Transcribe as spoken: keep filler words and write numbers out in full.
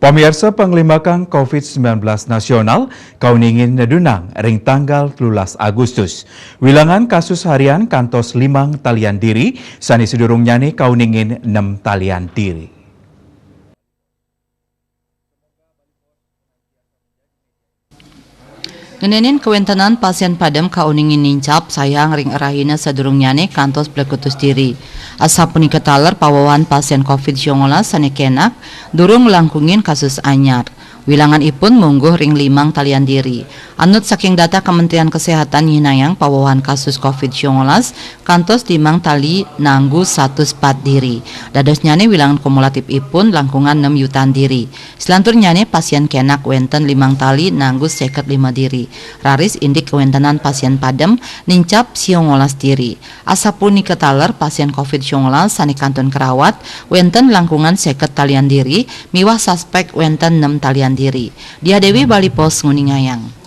Pamirsa, panglimbakang covid sembilan belas nasional kauningin nedunang ring tanggal telulas Agustus. Wilangan kasus harian kantos limang talian diri, sane sadurungnyane kauningin nem talian diri. Ngenenin kawentenan pasien padem kauningin nincap sayang ring rahina sadurungnyane kantos plekutus diri. Asapunika taler pawohan pasien covid sangalas sane kenak durung nglangkungin kasus anyar. Wilangan ipun mungguh ring limang talian diri. Anut saking data Kementerian Kesehatan nyihnayang pawohan kasus covid sangalas kantos limang tali nanggu satus pat diri. Dadosnyane wilangan kumulatif ipun langkungan nem yutan diri. Selanturnyane pasien kenak wenten limang tali nanggu seket lima diri. Raris indik kawentenan pasien padem nincap sangalas diri. Asapunika taler pasien covid sangalas sane kantun karawat wenten langkungan seket talian diri miwah suspek wenten nem talian diri. Diah Dewi, Bali Post, nguningayang.